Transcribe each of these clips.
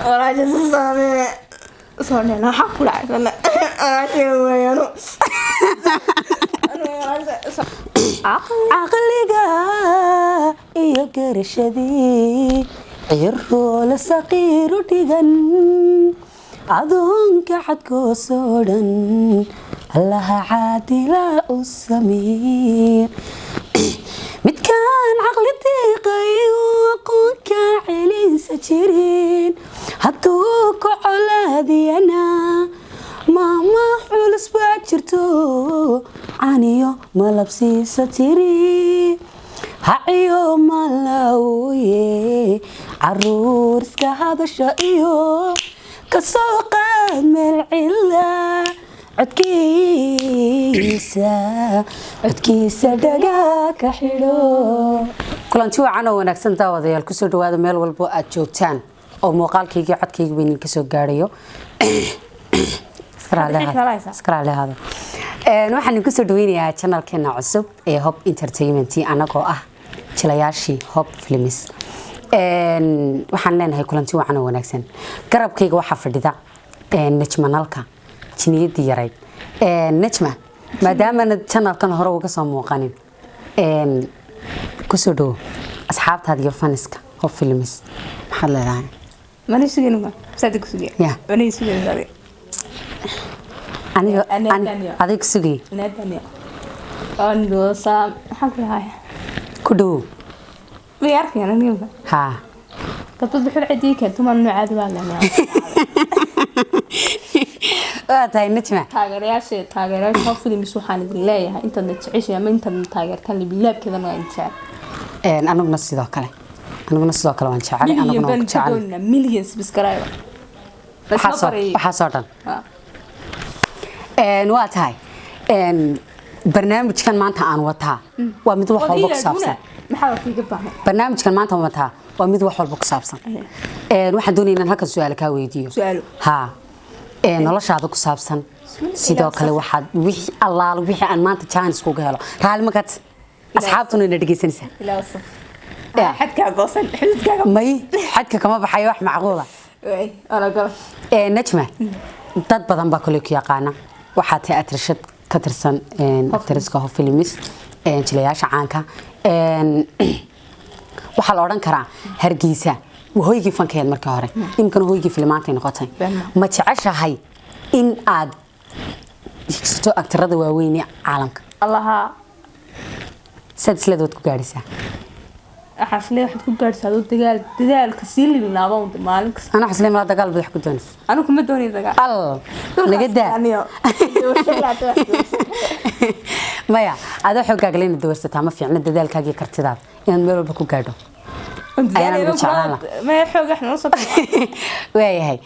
Walaasha sasaane soo dhena waxaa ku dhacay sana walaasha weeyanu. Caqliga iyo garashadii ciroole saqiiru dhigan, adoonka xadkoosoo dhan Allaha caadila u samiir. Midkaan caqli deeqayo, aqoonka celinsa jirin, hadduu ku colaadiyana maama culus baa jirto, caniyo malabsiisa tiri haciyo malawye. Caruur iska hadasha iyo kasoo qaad meel cila, codkiisa codkiisa dhagaa ka xidho. Kulanti wacan oo wanaagsan, daawadayaal, kusoo dhawaada meel walbo aad joogtaan oo muuqaalkaygii codkayga ba idinka soo gaarayo. Waxaan idinku soo dhaweynayaa channelkeena cusub ee Hob Entertainment, anagoo ah jilayaashii Hob Films. Waxaan leenahay kulanti wacan oo wanaagsan. Garabkayga waxaa fadhida Najma Nalka, jiniyadii yarayd. Najma, maadaamana channelkan hore uga soo muuqanin, kusoo dhawo asxaabtaada iyo faniska Hob Films. Maxaad leedahay? Mana sugin ma saad ku sugay? Ya. Mana sugin adiga. Aniga? Anaa Daniel. Adiga sugay. Nadania on goosa maxaan ku lahaa? Ku dhawo. Ma arkayaan aniga? Haa. Gabdad wuxuu cidii keento maan noocaadi baa leenahay. Waa tahay, Najma. Taageerayaasha Hob Films, waxaan idin leeyahay intaadna jeceshay ama intaadna taageertaan, libilaabkeedana waa idin jecel. Aniguna sidoo kale waan jecelay, milyan aniguna waan baan ku ka jecelay. doonaa million subscriber. Waxaasoo dhan. Waa tahay. Barnaamijkan maanta aan wataa waa mid wax walba ku saabsan. Maxaa wax iiga baahan? Barnaamijkan maanta aan wataa waa mid wax walba ku saabsan. Waxaan doonaya inaan halkan su-aal kaa weydiiyo. Su'aalo. Ha, noloshaada ku saabsan. Sidoo kale waxaad wixii allaal wixii aan maanta chance kuga helo raali makat, asxaabtuna ina dhegeysanaysaa. Ilaa wasaf. Ya. Xadkaa goosan xududkaaga. May, xadka kama baxayo, wax macquula. Way ana gala. Najma, dad badan baa kale ku yaqaana. Waxaa tahay atrishad ka tirsan actresska Hob Films, jilayaasha caanka. Waxaa la odhan karaa Hargeysa waa hoygii fankeed markii hore, iminkana hoygii filimaantay noqotay. Been ma. Ma jeceshahay in aad higsato aktarada waaweyn ee caalamka? Allaha. Saad isleed waad ku gaadhaysaa? Waxaa islee waxaad ku gaadhsaa adoo dagaal dadaalka sii libinaaba un maalin kasta. Anaa xusleen malaa dagaal badax ku doonaysa. Anigu kuma doonay dagaal. Al naga daa. Maya, adoo xooggaaga lena dawarsataa ma fiicna. Dadaalkaaga iyo kartidaada inaad meel walba ku gaadho ayaan ugu jeclaan lahaa. Maya, xoog wax nala soo. Waayahay.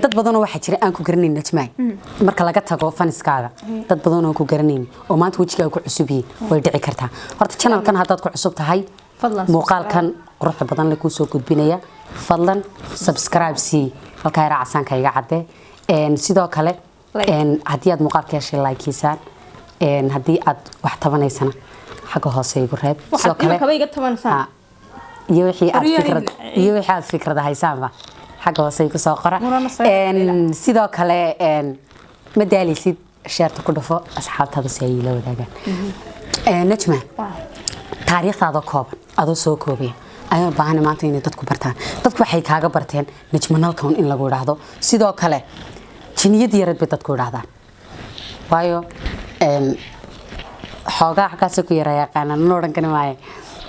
Dad badanoo waxaa jira aan ku garanayn, Najmaay. Marka laga tago faniskaaga, dad badanoo ku garanayn oo maanta wejigaaga ku cusub yihiin way dhici kartaa. Horta channelkan haddaad ku cusub tahay, Fadlan. muuqaalkan quruxda badan le kuu soo gudbinaya, fadlan subscribe si halkaa yaraa casaanka iga cadde. Sidoo kale Like. Haddii aad muuqaalka heshay, like-iisaan. Haddii aad wax tabanaysana, xagga hoose igu reeb. Waxaad imikaba iga tabanaysaa. Ha. Iyo wixii aad Horyaalin. fikrad iyo wixii aad fikrad haysaanba xagga hoose igu soo qora. Murana soo Sidoo kale ma daalaysid, share-ta ku dhufo asxaabtaada si ay ila wadaagaan. Najma, taariikhdaada kooban adoo soo koobaya ayaan baahanay maanta inay dadku bartaan. Dadku waxay kaaga barteen Najma Nalkan in lagu idhaahdo, sidoo kale jiniyad yareed bay dadku idhaahdaan, waayo xoogaa xaggaasay ku yara yaqaanaan, mana odhan kari maayo.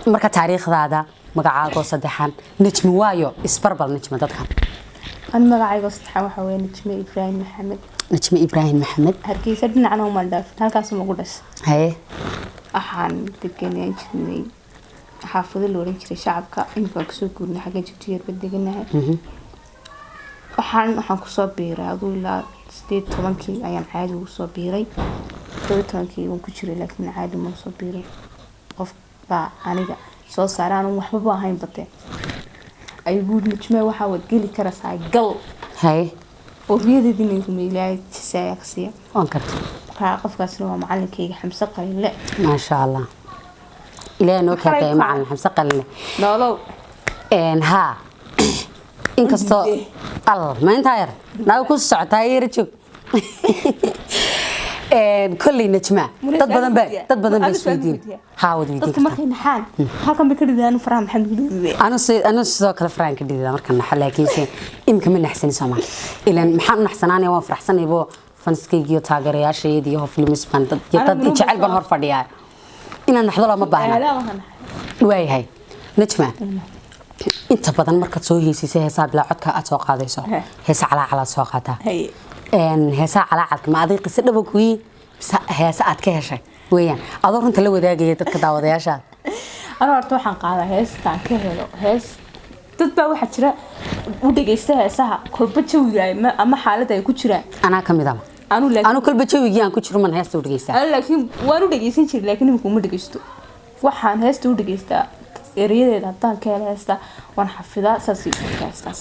Marka taariikhdaada, magacaagoo saddexan, Najmi, waayo isbarbal Najma dadkan. An magacayga saddexan waxaa weeye Najme Ibraahim Maxamed. Najme Ibraahim Maxamed. Hargeysa dhinacna uma dhaafin, halkaas uma ku dhashay. Haye. Waxaan deganaan jirnay xaafado la oran jiray Shacabka. Imika kasoo guurnay, xagga Jigjigeed ba deganahay. Waxaan kusoo biiray aduu ilaa 18-kii ayaan caadi ugu soo biiray. 17-kii waan ku jiray, laakiin caadi ma soo biiray. Qof baa aniga soo saaray, aanan waxbaba ahayn bate ayuu yiri, "Najme, waxaa waad geli karaysaa, gal." Haye. Oo riyadeediina rumey, Ilaahay jisaayaa ka siiya. Waan karta. Markaa qofkaasna waa macalinkayga Xamse Qalinle. Maasha Allah, Ilaahay noo kaadaya macalin Xamse Qalinle. Noolow. Haa, inkastoo Diidee. Al ma intaa yar naga ku socotaa, yara joog. Kolley Najma, dad badan baa isweydiin haa wad weydiin. Dadka markay naxaan halkan bay ka dhidaan faraha, maxaan ugu dhididaya? Anu sidoo kale faraan ka dhidida markaan naxo, laakiinse imika ma naxsani sooma ilan. Maxaan u naxsanaanaya? Waan faraxsanaybo, fanskayga iyo taageerayaashayda iyo hoflimis baan dad iyo dad jecel baan hor fadhiyaa. Inaan naxdo looma baahna. Aadaa waxaan naxay. Waayahay Najma, inta badan markaad soo heysaysa heesaha bilaa codka aad soo qaadayso, heesa calaacalaad soo qaataa. Haye. Heesaha calaacalka ma adig qiso dhaba kuyi mise heese aad ka heshay weeyaan, adoo runta la wadaagaya dadka daawadayaasha? Aniga horta waxaan qaadaa heestaan ka helo. Hees dad baa waxaa jira u dhegeysta heesaha kolba jawiga ama xaaladda ay ku jiraan. Anaa ka mid ama anu laakiin anu kolba jawigii aan ku jiro man heesta u dhegeystaa. Anu laakiin waan u dhegeysan jiray, laakiin imika uma dhegeysto. Waxaan heesta u dhegeystaa ereyadeeda. Haddaan ka helo heesta waan xafidaa, saas ay u heestaas.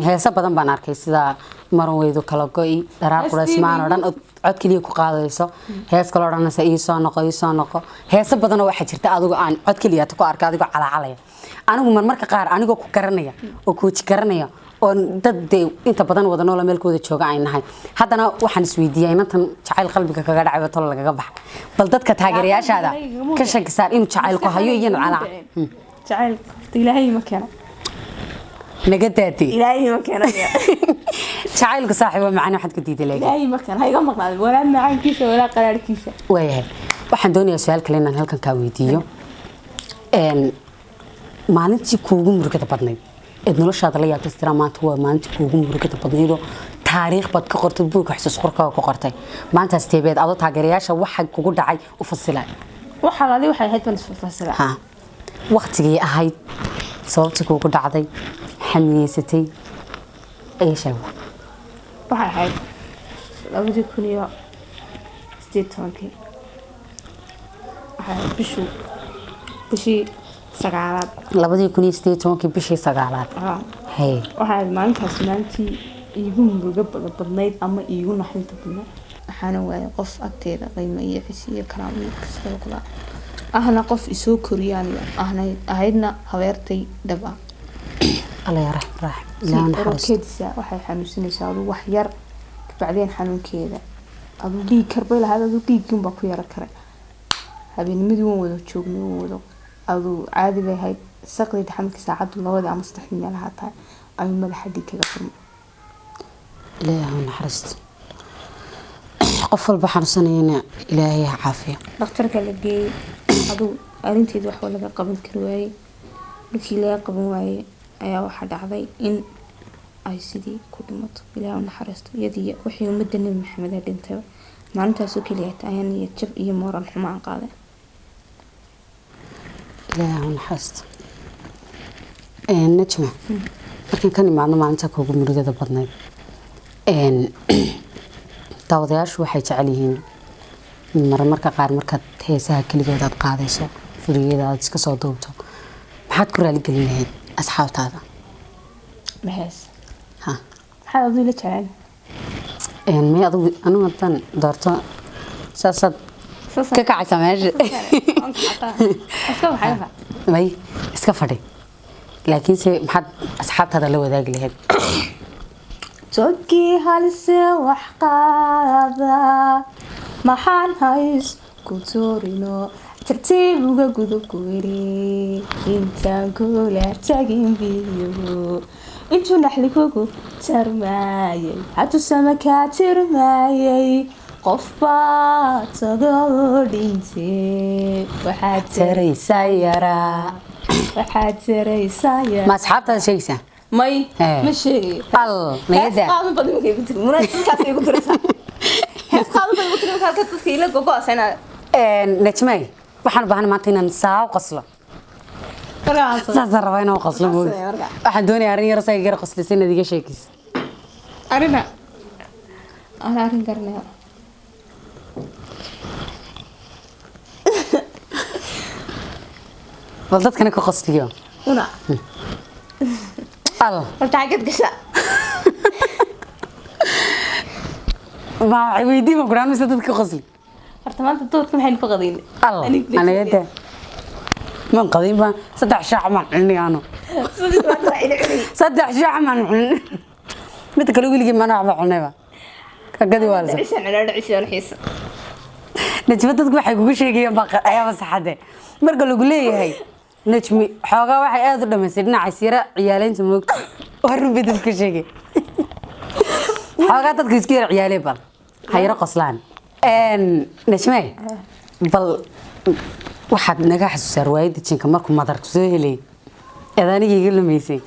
Heese badan baan arkay, sida maran weydu kala go'i, dharaar quraysmaan oo dhan ood cod keliya ku qaadayso, hees kaloo odhanaysa ii soo noqo, ii soo noqo. Heese badanoo waxaa jirta adigo aan cod keliya ku arka adigoo calaacalaya. Anigu marmarka qaar anigoo ku garanaya oo kooji garanaya oo dad dee inta badan wada noola meel ku wada jooga ay nahay, haddana waxaan isweydiiyay inantan jacayl qalbiga kaga dhacay tolo lagaga baxa. Bal dadka taageerayaashaada ka shaki saar inuu jacayl ku hayo iyo calaac. Jacaylka horta Ilaahay ma keeno. Naga daadey. Ilaahay ma keeno. Jacaylku saaxiib waa macaan, waxaad ku diiday leeyahay. Ilaahay ma keeno, ha iga maqnaadin walaa macaankiisa walaa qaraarkiisa. Waayahay, waxaan doonayaa su-aal kale inaan halkan kaa weydiiyo. Maalintii kuugu murugada badnayd eed noloshaada la yaabtay tiraa maanta waa maalintii kuugu murugada badnaydoo taariikh baad ka qortay, buugga xusuus qorkaaga ku qortay, maalintaas teebeed, adoo taageerayaasha waxa kugu dhacay u fasilay? Waxa adi waxay ahayd baan isfasila. Ha, waqtigii ahayd, sababtii kuugu dhacday, xamiyeysatay ay sheeg. Waxay ahayd 2018-kii. Waxay ahayd bishii sagaalaad. 2018-kii bishii sagaalaad? Haa. Hay. Waxay ahayd maalintaas maalintii iigu murugo badnayd ama iigu naxdinta badnayd. Waxaana waayay qof agteeda qiimo iyo xis iyo karaamo iyo kastaba kula ahna, qof isoo koriya aniga ahna ahaydna, habeertay dhab ah. Alla yaa raxm raaxim, Ilaahu naxariisto. Orokeedisa waxay xanuunsanaysaa aduu wax yar kabacdeen xanuunkeeda aduu dhiig karbay lahayd, aduu dhiiggii unbaa ku yara karay. Habeennimadii waan wada joognay, waan wada aduu caadi bay ahayd. Saqdii dhexe markii saacaddu 2dii ama 3dii meelaha tahay ayuu madaxa dhiig kaga furmay. Ilaahay ha u naxariisto. Qof walba xanuunsanayana Ilaahay ha caafiyo. Dhakhtarka la geeyey, aduu arrinteeda waxba laga qaban kari waayey. Markii laga qaban waayey ayaa waxaa dhacday in ay sidii ku dhimato. Ilaahay u naxariisto iyadii wixii ummadda Nebi Maxamed ee dhintayba. Maalintaasoo keliya ayaa niyad jab iyo mooral xumo aan qaaday. Ilaahay ha u naxariisto. Najma, markaan ka nimaadno maalinta kuugu murugada badnayd, daawadayaashu waxay jecel yihiin marmarka qaar markaad heesaha keligood aad qaadayso, furiyada aad iska soo duubto, maxaad ku raaligelin lahayd asxaabtaada? Maxees? Ha. Maxaad aduu ila jeclaan? May adigu, anigu haddaan doorto saasaad ka kacaysaa meesha. Iska baxay. May, iska fadhi, laakiinse maxaad asxaabtaada la wadaagi lahayd? Togii halse wax qaada maxaan hays ku tuurino, tartiib uga gudub ku yidhi intaan kula tagin biyuhu, intuu naxli kugu tarmaayay, hadduu sama kaa tirmaayay, qof baa tagoo dhintee waxaad taraysaa yaraa. Waxaad taraysaa yaraa. Ma asxaabtaada sheegaysaa? May. Eh. Ma sheegayo. Al nagada. Hees qaadan baad iminka igu tiri, muna dadkaas igu tiraysaa, hees qaadan baad igu tiri marka halka dadka ila gogo'asa inaad Najmay, waxaan u baahanay maanta inaan saa u qoslo. Saasaan rabaa inaan u qoslo moogi. Qosle marka. Waxaan doonayaa arrin yar saga gara qoslaysa inaad iga sheekayso. Arina ana arrin garanaya. Bal dadkana ka qosliyo. Una. Al horta xageed gashaa? Ma waxay weydii ma kudhaan mise dadka qosli? Horta maanta doorka maxaynu ka qadaynay? Al anigada man qadin baan 3 shaac maan cunay, ano 3 shaac maan cunin. Midda kale, weligii mana waxba cunayba kagadi waa la Dhicisaan cunaa, dhicisaan xiisa. Najma, dadku waxay kugu sheegayaan baa ayaaba saxade. Marka lagu leeyahay Najmi xoogaa waxay aada u dhamaysay dhinacaas yara ciyaaleynta, moogta, waa run bay dadku sheegay. Xoogaa dadku isku yara ciyaalee, bal ha yaro qoslaan. Najme, bal waxaad naga xasuusaa riwaayadda jinka markuu madarku soo helay eed aniga iga lumaysay.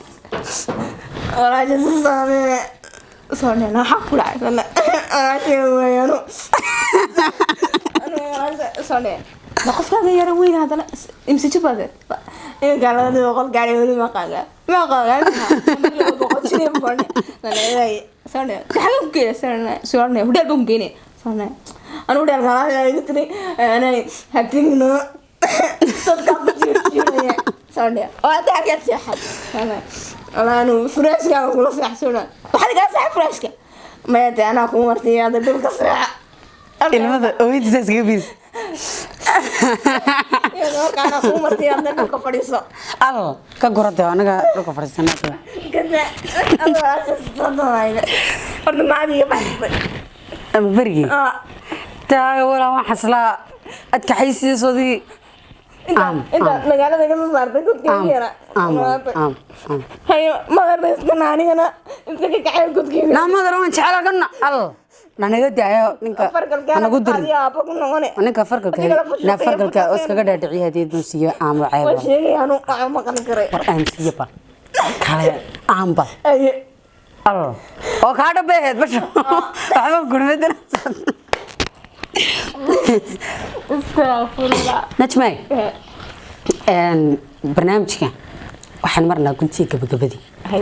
Walaasha sasaamee soo waxaa ku dhacay sana walaasha weeyanu soo ma qofkaaga yara weyn haddana imse jir baad iminkaa 200 gaari weli ma qaaga ma qaaga 200 jir bane soo xaga ku geeya soo hudheel baan ku geynaya soo anu hudheelka walaasha igu tiri anay hatigno dadkaa ku jiirjiiraya soo oo hadda halkaad seexad walaa anu furaashka kula seexsuna waxaad igala seexa furaashka maya dee anaa kuu martiya hadda dhulka seexa. Ilmada ooyintiisa iskaga biis. Iyadoo marka anaa kuu martiya hadda dhulka fadhiiso. Al ka gurade, anaga dhulka fadhiisanaa. Kada horta maxaad iga baxsatay? Ama berigii taay walaa waan xaslaa adkaxaysiisoodii. Inta magaalada iga soo saartay godkeyga yara. Am am am. Hayo madarna iskana anigana iska kakacay godkeyga. Naa madar waan jecela kana al nanaga daayo ninka hanagu dirin. Aabba ku noqone. Ninka fargalka naa fargalka oo iskaga dhaadhiciya hadiyad buu siiyo aamo ceeb. Waan sheegaya anu waxaan maqan karay. War aan siiyo bal kale aan bal. Aye. Al oo kaa dhabeeheed basha waxba gurmadana. Astaghfirullah. Najmay, barnaamijka waxaan marnaa guntiga gabagabadii.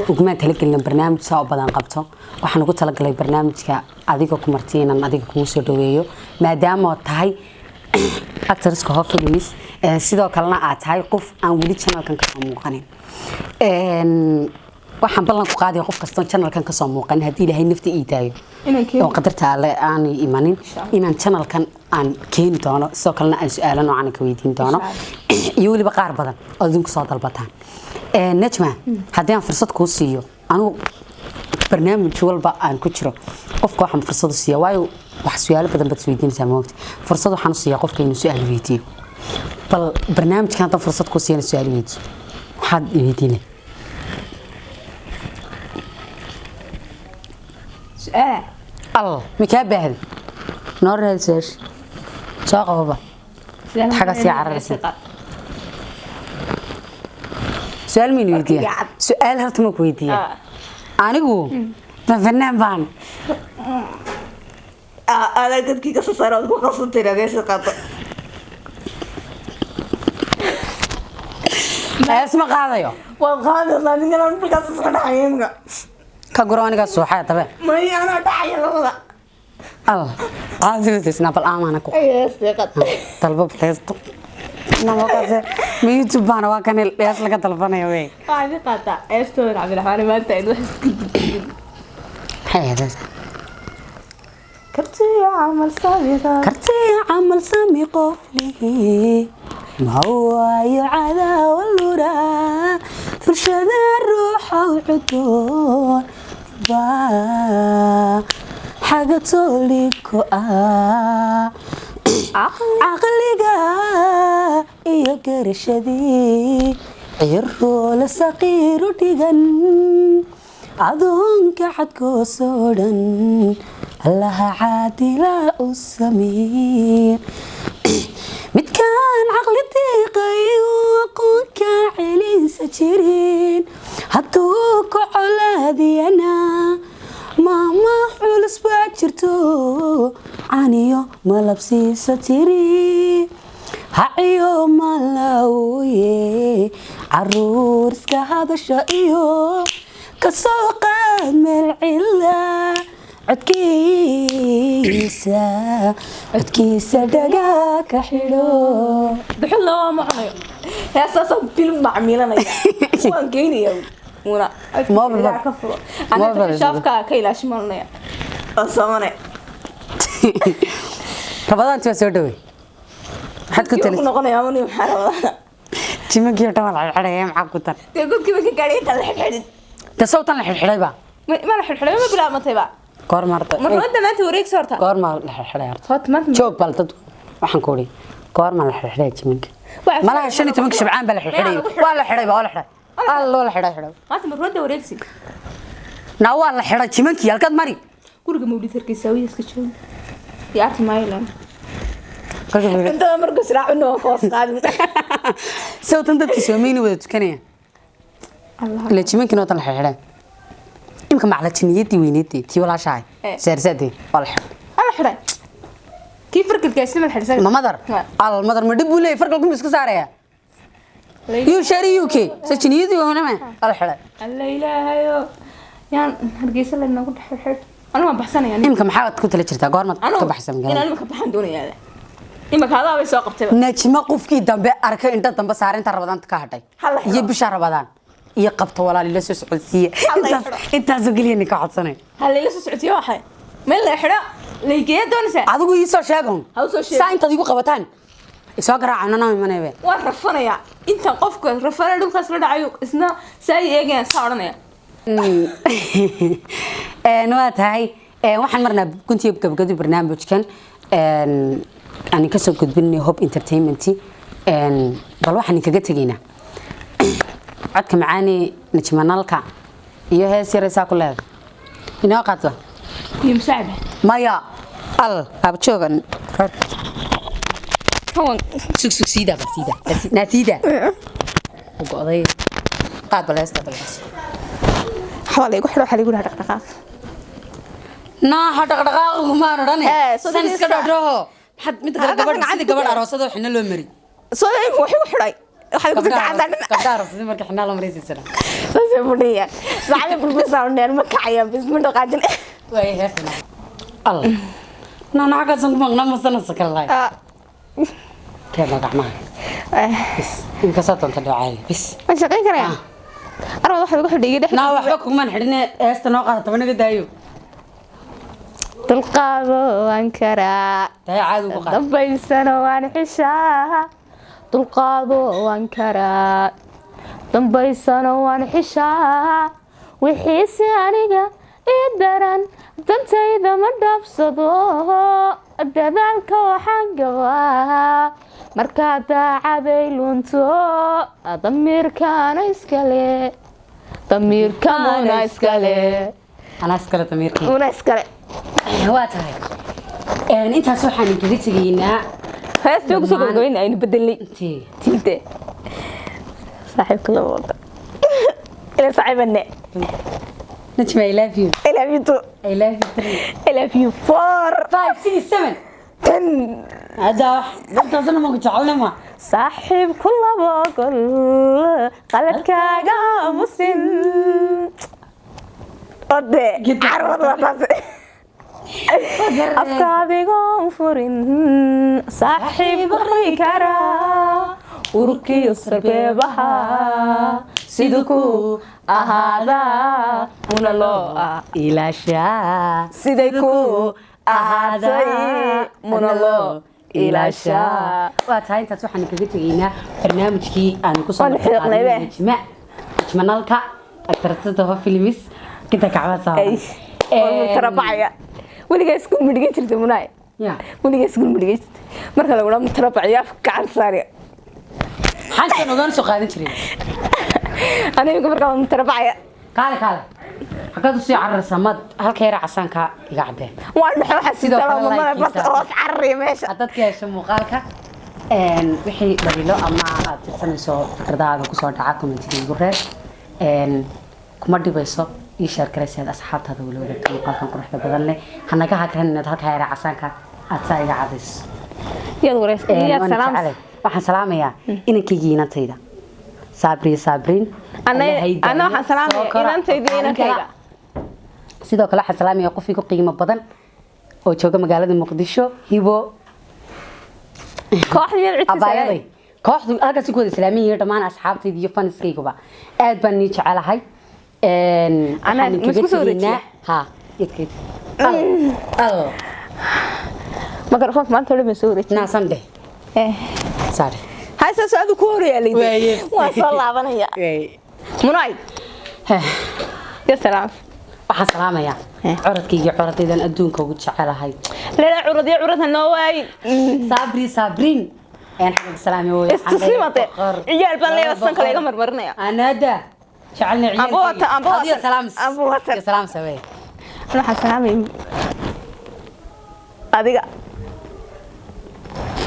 Ugumaan talagelina barnaamij saa u badan qabto. Waxaan ugu talagalay barnaamijka adiga ku marti inaan adiga kugu soo dhaweeyo, maadaama ood tahay actresska Hob Films, sidoo kalena aad tahay qof aan weli channelkan kasoo muuqanin. Waxaan ballan ku qaadaya qof kastoon channelkan kasoo muuqanin, haddii Ilaahay nafta ii daayo Inaan keeni. oo qadarta Alle aanay imanin, inaan channelkan aan keeni doono, sidoo kalena aan su-aalo noocan ka weydiin doono iyo weliba qaar badan oo idinku soo dalbataan. Najma, haddii aan fursad kuu siiyo, anigu barnaamij walba aan ku jiro qofka waxaan fursad u siiya, waayo wax su-aalo badan baad isweydiinaysaa maogta, fursad waxaan u siiyaa qofka inuu su-aal weydiiyo. Bal barnaamijkan haddaan fursad kuu siiyana su-aal weydiiyo, maxaad weydiin lahayd? Su-aal? Al ma kaa baahday? Noo raadi su-aasha, soo qababa. Xagga sii cararaysa. Su-aal maynu weydiiyaa? Cad. Su-aal horta ma ku weydiiyaa? Anigu ma fanaan baan? Adaa godkii kasoo saara ood ku qasantay inaad heesi qaato. Hees ma qaadayo. Waad qaadaysaa, ninkan dhulkaas iska dhacaya imika. Ka guro, anigaa suuxaya tabe. Maya, anaa dhacaya labada. Al qaadi bal aamaana ku Ay, heestii qaad. Dalbo heesto namakaase ma YouTube baana waa kan hees laga dalbanayo wey. Waxaad i qaataa heestoodan Cabdiraxmaan maanta ayd wax isku dudin. Maxay ahayd heestan? Kartiyo camal sabiqa. Kartiya camal sami qof lihi ma waayo cadaawa lura bulshada ruuxa u cudoon baa xaga tooliko ah caqliga iyo garashadii ciroole saqiiru dhigan adoonka xadkoosoo dhan Allaha caadila u samiir midkaan caqli diiqayo aqoonka celinsa jirin hadduu ku colaadiyana maama culus baa jirto caniyo malabsiisa tiri haciyo malawye caruur iska hadasha iyo kasoo qaad meel cila codkiisa codkiisa dhagaa ka xidho. Duxul lama ma cunayo heestaasaan film macmiilanaya waan geynaya muna. Mobile. Ka furo. Mobile. Aniga shaafka ka ilaashi malanaya oo samane. Rabadaanti waa soo dhawey, maxaad ku ku tali noqonaya mani maxaa rabaa? Jimankii oo dhan waa la xidhxidhaya, maxaa ku tan? Dee godkiiba ka gaadhay intaan la xidhxidhin. De sawtan la xidhxidhayba. Ma la xidhxidhay, ma bilaabantayba? Goorma horta? Marnooda maanta wareegsi horta. Goorma la xidhxidhay horta? Horta maanta Joog bal, dad waxaan ku uri, goorma la xidhxidhay jiminka? Malaha 15-ka Shabcaan baa la xidhxidhay. Waa la xidhay, waa la xidhay, alloo la xidhay xidhay. Maanta marnooda wareegsi. Naa, waa la xidhay jimankii, halkaad mari? Guriga Mawlid Hargeysa wiil iska jooga iyo arki maayo laan intada markuu israacino waa koos qaadin. Sawtan dadkii soomeyni wada tukanaya. Allah. Ila jimankiina watan la xidhxidhay imka macla jiniyadii weyneedii tii walaashahay. Saarsaadee waa la xidhay. Ala xidhay kii farkalka isla ma xidhay. Ma madar? Al madar ma dhib buu leeyahay? Farkalku ma iska saaraya yuu shari UK sa jiniyadii weynama waa la xidhay. Alla ilaahayo, yaan Hargeysa la noogu dhex xidh. Anigu waan baxsanaya. Imka maxaad ku tala jirtaa? Goormaad ka baxsan inaan magaalada? Imika baxaan doonayaa, imika adaa bay soo qabtay. Najmo, qofkii dambe arkay indha dambe saarinta Rabadaanta ka hadhay Halla xidho. iyo bisha Rabadaan iyo qabto walaal ila soo socodsiiya. Halla Intaas xidho. intaasoo keliya ninka codsanay. Ha layla soo socodsiiyo, waxay meel la xidho laygeeya doonaysaa. Adigu ii soo sheegon. Ha u soo sheegin. Saa intaad igu qabataan isoo garaaca nana imanaybe. Waan rafanayaa intaan qofka rafanaya dhulkaas la dhacayo, isna saa ay eegayaan, saa odhanaya. Waa tahay. Waxaan marnaa guntiga gabagabadii barnaamijkan aan kasoo gudbinay Hope Entertainment. Bal waxaan kaga tegaynaa codka macaani Najmanalka iyo hees yaraysaa ku leedahay inoo qaadba. Iyo musaacada. Maya, al abjoogan. Kawan. Sug, sug, siida bal, siida naa, siida u go'day, qaad bal heesta, bal hees. Waxaa laygu xidho, waxaa laygu dhaha dhaqdhaqaaq. Naaha, dhaqdhaqaaq maan odhane. Eh, soo san iska degeysta. Dhodhoho maxaad mid kale Halkaas gabadh gacanta sidii ku gabadh jira. aroosada xina loo mari. Soo wax igu xidhay, waxaa igu gacanta. Gabdha aroosada marka xinaa loo maraysiisana. Saasay fadhiyaan saacada bulbisa dheer, ma kacayaan bis, ma dhaqaajin. Waay heesana al nana xagaasan ku maqnaa masana sakalay reebna gacmaha bis inkasoo doonta dhocaadi bis. Ma shaqayn karaya arwad, waxaa igu xidhay iga dhex. Naa, waxba kugumaan xidhine, heesta noo qaada, tabanaga daayo. Dulqaado waan karaa. Daayo, caadi ugu qaad. Dambaysana waan xishaa, dulqaado waan karaa, dambaysana waan xishaa, wixiise aniga ii daran dantayda ma dhaafsado, dadaalka waxaan gabaa markaa daacaday lunto, damiirkaana iskale, damiirkamuna iskale. Anaa iskale damiirkii. Muna iskale. Waa tahay. Intaas waxaan kaga tegaynaa. Heestii ugu soo gabagabayna aynu bedelnay. Intii tiinte saaxiibka laba wada ila saaxiibane. Najma, I love you. I love you too. I love you three. I love you four. 5, 6, 7. 10. Hadda wax intaasna ma ku jecelna ma. Saaxiibku laba gol qaladkaaga musin ode carwad wataas afka adigoon furin saaxiib qori karaa urkiyo sarbeebaha siduu ku ahaadaa una loo ah. Ilaashaa. Siday ku ahaatay muna loo ilaashaa. Waa tahay, intaas waxaan kaga tegaynaa barnaamijkii aan kusoo Waan xiiqnay be. Najma, Najma Nalka, aktartada ho filmis kinta kacba. Ay, oo mutarabacaya weligaa iskuul ma dhigan jirtay, Munaay? Ya. Weligaa iskuul ma dhigan jirtay? Marka lagu dhaho mutarabacaya, afka gacan saariya. Xankan ogaan soo qaadan jiray. Aniga markaa waa mutarabacaya. Kaale, kaale, xaggaad usii cararaysaa? Maad halka yara casaanka iga caddeen. Waan dhaxo waxaa Sidoo sitaa kale mamada like-kiisa. barta hoos cararaya meesha. Haddaad ka hesho muuqaalka wixii dhaliilo ama aad tirsanayso fikradahaada kusoo dhaca, commentiga igu reeb. Kuma dhibayso, ii share garaysa aad asxaabtaada wala wadaagto muuqaalkan quruxda badan leh. Hanaga hagran inaad halka yara casaanka aad saa iga cadayso. Yaad wareys yaad Waan salaam. jecelahay. Waxaan salaamayaa inankayga, inantayda Saabri, Saabriin. Ana Alla haydayo. ana waxaan Soo salaamaya kora. inantayda iyo inankayga. Sidoo kale waxaan salaamaya qof igu qiimo badan oo jooga magaalada Muqdisho, Hibo. Kooxda miyaad cid ka Abaayaday salaamay? Kooxdu halkaas ku wada salaaman yihiin, dhammaan asxaabtayda iyo fanskayguba aad baan nii jecelahay. Anaa Waxaan ma isku idinkaga soo tegaynaa. Ha idkeyd al al. Mikrofoonka maanta hore baan soo wareejiyay. Naasan dheh. Eh. Saare. Hayse, soo adigu ku horeeyaa Waaye. layidhi, waan soo laabanaya. Munaay, ya salaam. Waxaan salaamayaa curadkayga, curadaydan adduunka ugu jecelahay. Leela curad iyo curad ha noo waayin. Sabri, Sabriin ayaan xagga salaamay hooyo. Istusimate ciyaal baan leeyahay, sanka layga marmarinaya. Anada jecelna. Amba wata, amba wata. Adiga salaam. Amba wata. Iyo salaam samee. Waxaan salaamay adiga,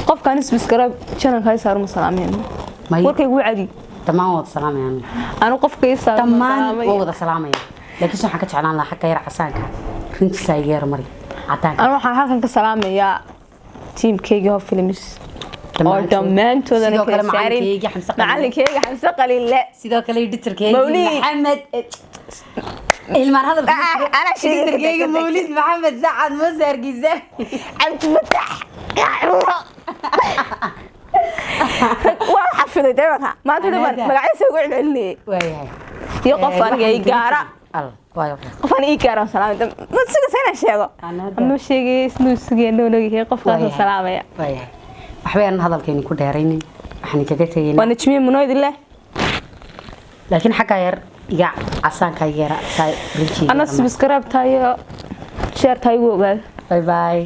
qofkaan subscribe channelka ay saaro ma salaameen. May. Warkaygu wuu cadi. Dhammaan wada salaamayaan. Anu qofka ii saaro ma Dhammaan salaamay. waa wada salaamaya, laakiin waxaan ka jeclaan lahaa xagga yar casaanka rintiisa iga yar mari cadaanka. Anu waxaan halkan ka salaamayaa tiimkayga Hob Films oo Dhammaantood. dhammaantood Sidoo kale macalinkayga Xamse Qalile. Macalinkayga Xamse Qalile. Sidoo kale editorkayga Mawlid. Maxamed ilmaan hadalka. Ah, anaa sheegay. Editorkayga Mawlid Maxamed Sacad Muuse Hargeysa. Cabdifatax Gacuro waa xafiday deemanka maanta dhan baan Anaga. magaciisa ugu celcelinayay. Waayahay. Iyo qof aniga ii gaara. Al waayo. Qof aniga ii gaara aan salaamay, ma sugaysa inaan sheego? Anaga. Ama sheegay isnuu sugaya noonogyahay qofkaasoo Waayahay. salaamaya. Waayahay, waxba aan hadalkayni ku dheeraynin, waxaan kaga tegaynaa. Waa Najmiye Munoydile. Laakiin xagga yar iga casaanka iga yara saa rinjiga. Ana subscribe tayo, share tayo, ugu ogaada. Bye bye.